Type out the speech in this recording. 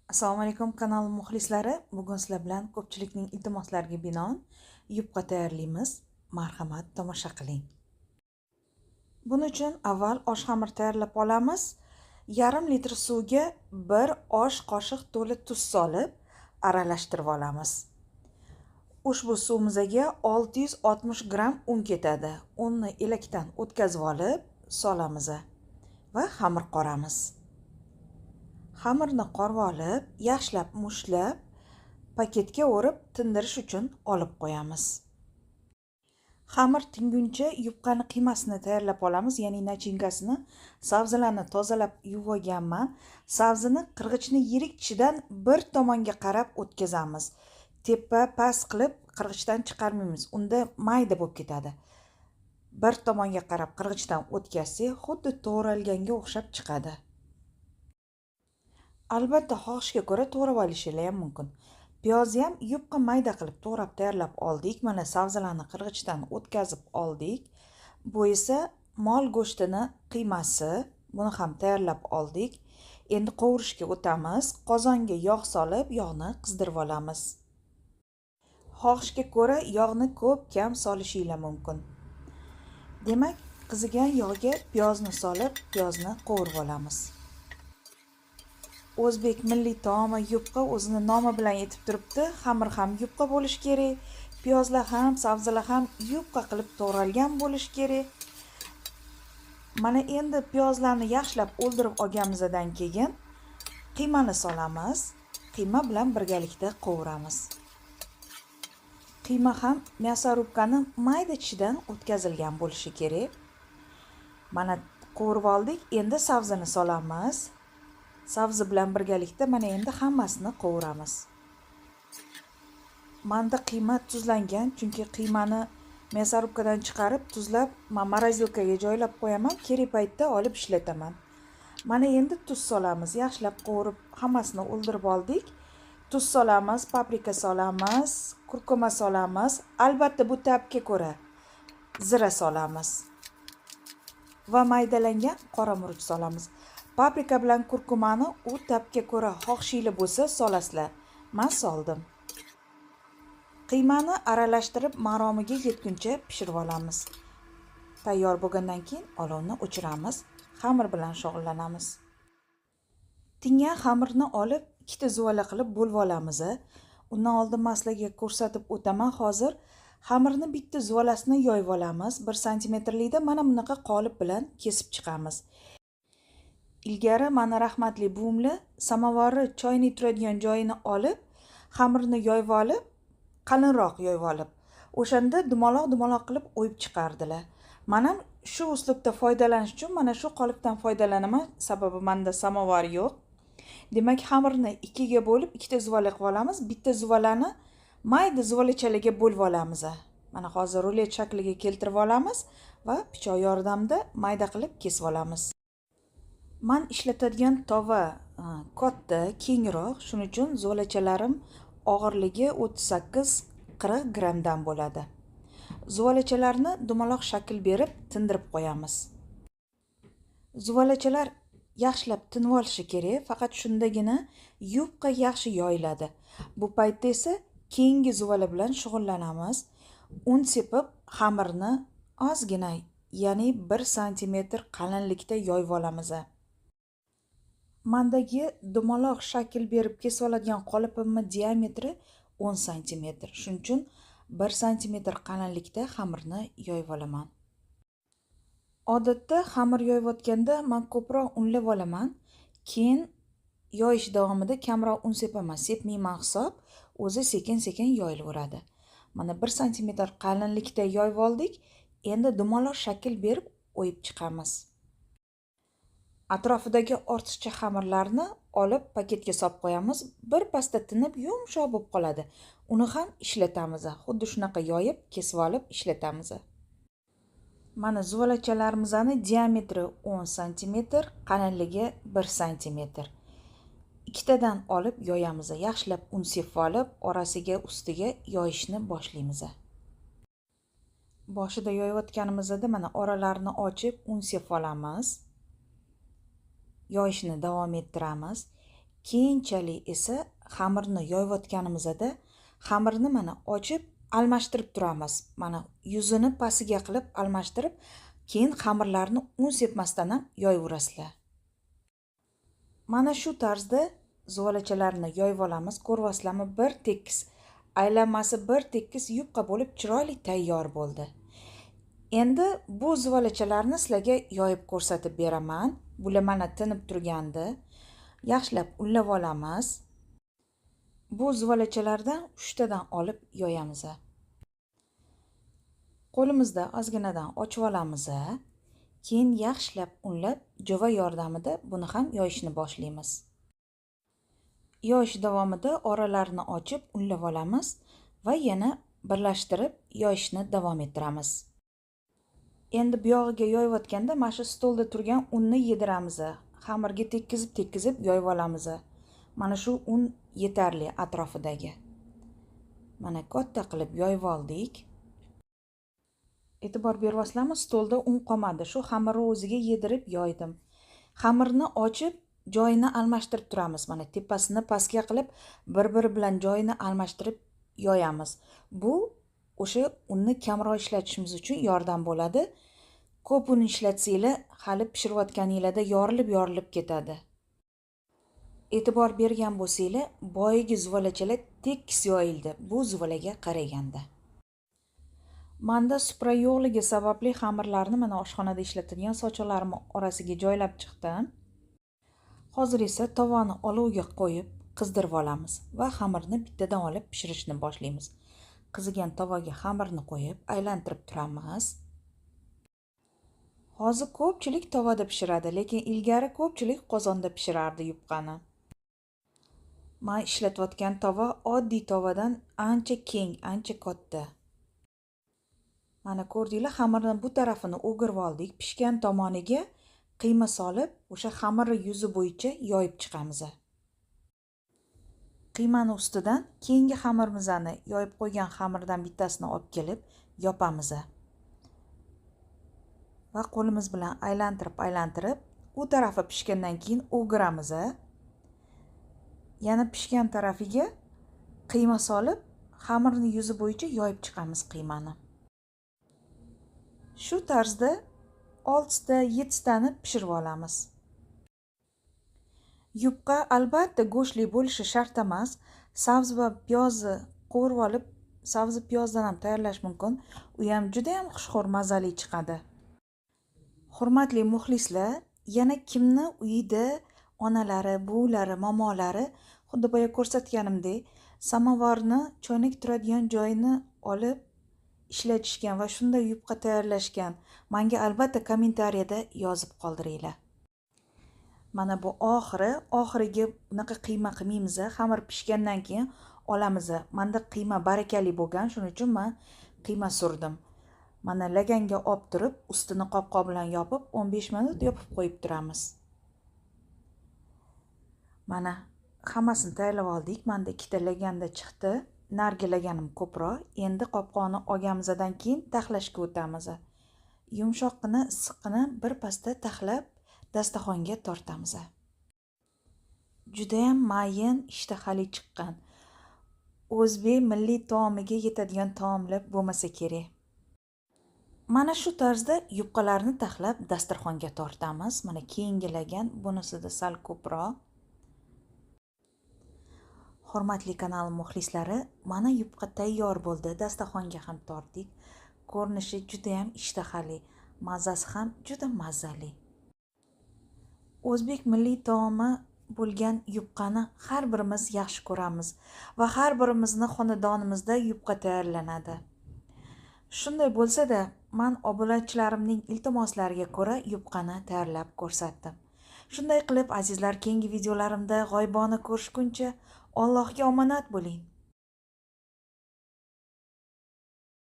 Assalomu alaykum, kanal muxlislari. Bugun sizlar bilan ko'pchilikning iltimoslariga binoan yupqa tayyorlaymiz. Marhamat, tomosha qiling. Buning uchun avval osh xamir tayyorlab olamiz. Yarim litr suvga 1 osh qoshiq to'la tuz solib aralashtirib olamiz. Ushbu suvimizga 660 gramm un ketadi. Unni elakdan o'tkazib olib solamiz va xamir qoramiz. Xamirni qorib olib, yaxshilab mushtlab, paketga o'rib tindirish uchun olib qo'yamiz. Xamir tinguncha yupqani qiymasini tayyorlab olamiz, ya'ni начинка sini. Sabzilarni tozalab yuvib olganman. Sabzini qirg'ichni yirik tishidan bir tomonga qarab o'tkazamiz. Tepa past qilib qirg'ichdan chiqarmaymiz, unda mayda bo'lib ketadi. Bir tomonga qarab qirg'ichdan o'tkazsak, xuddi to'g'ralganga o'xshab chiqadi. Albatta, xohishga ko'ra to'g'rab olishinglar ham mumkin. Piyozni ham yupqa mayda qilib to'g'rab tayyorlab oldik. Mana, sabzilarni qirg'ichdan o'tkazib oldik. Bu esa mol go'shtini qiymasi, buni ham tayyorlab oldik. Endi qovurishga o'tamiz. Qozonga yog' solib, yog'ni qizdirib olamiz. Xohishga ko'ra yog'ni ko'p, kam solishinglar mumkin. Demak, qizigan yog'ga piyozni solib, piyozni qovurib olamiz. O'zbek milliy taomi yupqa o'zini nomi bilan aytib turibdi. Xamir ham yupqa bo'lishi kerak, piyozlar ham, sabzilar ham yupqa qilib to'g'ralgan bo'lishi kerak. Mana, endi piyozlarni yaxshilab o'ldirib olganimizdan keyin qiymani solamiz. Qiyma bilan birgalikda qovuramiz. Qiyma ham мясорубка ni mayda tishidan o'tkazilgan bo'lishi kerak. Mana, qovurib oldik. Endi sabzini solamiz. Sabzi bilan birgalikda mana endi hammasini qovuramiz. Manda qiyma tuzlangan, chunki qiymani мясорубка dan chiqarib, tuzlab, man морозилка ga joylab qo'yaman, kerak paytda olib ishlataman. Mana, endi tuz solamiz. Yaxshilab qovurib, hammasini o'ldirib oldik. Tuz solamiz, paprika solamiz, kurkuma solamiz, albatta bu ta'bga ko'ra. Zira solamiz va maydalangan qora murch solamiz. Paprika bilan kurkumani u ta'bga ko'ra, xohishinglar bo'lsa solasizlar. Man soldim. Qiymani aralashtirib, maromiga yetguncha pishirib olamiz. Tayyor bo'lgandan keyin olovni o'chiramiz. Xamir bilan shug'ullanamiz. Tingan xamirni olib, ikkita zuvala qilib bo'lib olamiz. Undan oldin man sizlarga ko'rsatib o'taman hozir. Xamirni bitta zuvalasini yoyib olamiz. 1 santimetrlikda mana bunaqa qolip bilan kesib chiqamiz. Ilgari mani rahmatli buvimlar samovarni choyni turadigan joyini olib, xamirni yoyib olib, qalinroq yoyib olib, o'shanda dumaloq dumaloq qilib o'yib chiqardilar. Man ham shu uslubda foydalanish uchun mana shu qolipdan foydalanaman, sababi manda samovar yo'q. Demak, xamirni ikkiga bo'lib, ikkita zuvala qilib olamiz. Bitta zuvalani mayda zuvalachalarga bo'lib olamiz. Mana, hozir rulet shakliga keltirib olamiz va pichoq yordamida mayda qilib kesib olamiz. Man ishlatadigan tova katta, kengroq, shuning uchun zuvalachalarim og'irligi 38-40 grammdan bo'ladi. Zuvalachalarni dumaloq shakl berib tindirib qo'yamiz. Zuvalachalar yaxshilab tinib olishi kerak, faqat shundagina yupqa yaxshi yoyiladi. Bu paytda esa keyingi zuvala bilan shug'ullanamiz. Un sepib, xamirni ozgina, ya'ni 1 santimetr qalinlikda yoyib olamiz. Mandagi dumaloq shakl berib kesib oladigan qolipimni diametri 10 santimetr. Shuning uchun 1 santimetr qalinlikda xamirni yoyib olaman. Odatda xamir yoyayotganda man ko'proq unlab olaman. Keyin yoyish davomida kamroq un sepaman. Sepmayman hisob, o'zi sekin-sekin yoyilaveradi. Mana, 1 santimetr qalinlikda yoyib oldik. Endi dumaloq shakl berib o'yib chiqamiz. Atrofidagi ortiqcha xamirlarni olib paketga solib qo'yamiz. Bir pasda tinib, yumshoq bo'lib qoladi. Uni ham ishlatamiz. Xuddi shunaqa yoyib, kesib olib ishlatamiz. Mana, zuvalachalarimizni diametri 10 santimetr, qalinligi 1 santimetr. Ikkitadan olib yoyamiz. Yaxshilab un sepib olib, orasiga, ustiga yoyishni boshlaymiz. Boshida yoyayotganimizda mana oralarini ochib un sepib olamiz. Yoyishni davom ettiramiz. Keyinchalik esa xamirni yoyayotganimizda xamirni mana ochib almashtirib turamiz. Mana yuzini pastiga qilib almashtirib, keyin xamirlarni un sepmasdan ham yoyaverasizlar. Mana shu tarzda zuvalachalarni yoyib olamiz. Ko'ryapsizlarmi, bir tekis, aylanmasi bir tekis yupqa bo'lib chiroyli tayyor bo'ldi. Endi bu zuvalachalarni sizlarga yoyib ko'rsatib beraman. Bular mana tinib turgandi. Yaxshilab unlab olamiz. Bu zuvalachalardan 3 tadan olib yoyamiz. Qo'limizda ozginadan ochib olamiz. Keyin yaxshilab unlab, jova yordamida buni ham yoyishni boshlaymiz. Yoyish davomida oralarini ochib unlab olamiz va yana birlashtirib yoyishni davom ettiramiz. Endi bu yog'iga yoyayotganda mana shu stolda turgan unni yediramiz. Xamirga tekkizib yoyib olamiz. Mana shu un yetarli atrofidagi. Mana katta qilib yoyib oldik. E'tibor beryapsizlarmi, stolda un qolmadi. Shu xamirni o'ziga yedirib yoydim. Xamirni ochib joyini almashtirib turamiz. Mana tepasini pastga qilib bir-biri bilan joyini almashtirib yoyamiz. Bu o'sha unni kamroq ishlatishimiz uchun yordam bo'ladi. Ko'p un ishlatsanglar, hali pishirayotganinglarda yorilib ketadi. E'tibor bergan bo'lsanglar, boyagi zuvalachalar tekis yoyildi bu zuvalaga qaraganda. Menda supra yo'qligi sababli xamirlarni mana oshxonada ishlatilgan sochiqlarim orasiga joylab chiqdim. Hozir esa tovani olovga qo'yib qizdirib olamiz va xamirni bittadan olib pishirishni boshlaymiz. Qizigan tovaga xamirni qo'yib aylantirib turamiz. Hozir ko'pchilik tovada pishiradi, lekin ilgari ko'pchilik qozonda pishirardi yupqani. Men ishlatayotgan tova oddiy tovadan ancha keng, ancha katta. Mana ko'rdinglar, xamirni bu tarafini o'girib oldik. Pishgan tomoniga qiyma solib, o'sha xamirni yuzi bo'yicha yoyib chiqamiz. Qiymani ustidan keyingi xamirimizni yoyib qo'ygan xamirdan bittasini olib kelib yopamiz. Va qo'limiz bilan aylantirib, u tarafi pishgandan keyin o'giramiz. Yana pishgan tarafiga qiyma solib, xamirni yuzi bo'yicha yoyib chiqamiz qiymani. Shu tarzda 6 ta 7 tani pishirib olamiz. Yupqa albatta go'shtli bo'lishi shart emas. Sabzi va piyozni qovurib olib, sabzi piyozdan ham tayyorlash mumkin. U ham juda ham xushxo'r, mazali chiqadi. Hurmatli muxlislar, yana kimni uyida onalari, buvilari, momolari xuddi boya ko'rsatganimdek samovarni choynak turadigan joyini olib ishlatishgan va shunday yupqa tayyorlashgan, menga albatta kommentariyada yozib qoldiringlar. Mana bu oxiriga bunaqa qiyma qilmaymiz, xamir pishgandan keyin olamiz. Menda qiyma barakali bo'lgan, shuning uchun men qiyma surdim. Mana laganga olib turib, ustini qopqoq bilan yopib, 15 minut yopib qo'yib turamiz. Mana hammasini tayyorlab oldik. Menda ikkita laganda chiqdi. Narigi laganim ko'proq. Endi qopqoqni olganimizdan keyin taxlashga o'tamiz. Yumshoqqina, issiqqina bir pasda taxlab dasturxonga tortamiz. Juda ham mayin, ishtahali chiqqan. O'zbek milliy taomiga yetadigan taomlar bo'lmasa kerak. Mana shu tarzda yupqalarni taxlab dasturxonga tortamiz. Mana keyingi lagan, bunisida sal ko'proq. Hurmatli kanal muxlislari, mana yupqa tayyor bo'ldi. Dasturxonga ham tortdik. Ko'rinishi juda ham ishtahali, mazasi ham juda mazali. O'zbek milliy taomi bo'lgan yupqani har birimiz yaxshi ko'ramiz va har birimizni xonadonimizda yupqa tayyorlanadi. Shunday bo'lsa-da, men obunachilarimning iltimoslariga ko'ra yupqani tayyorlab ko'rsatdim. Shunday qilib, azizlar, keyingi videolarimda g'oyibona ko'rishguncha Allohga omonat bo'ling.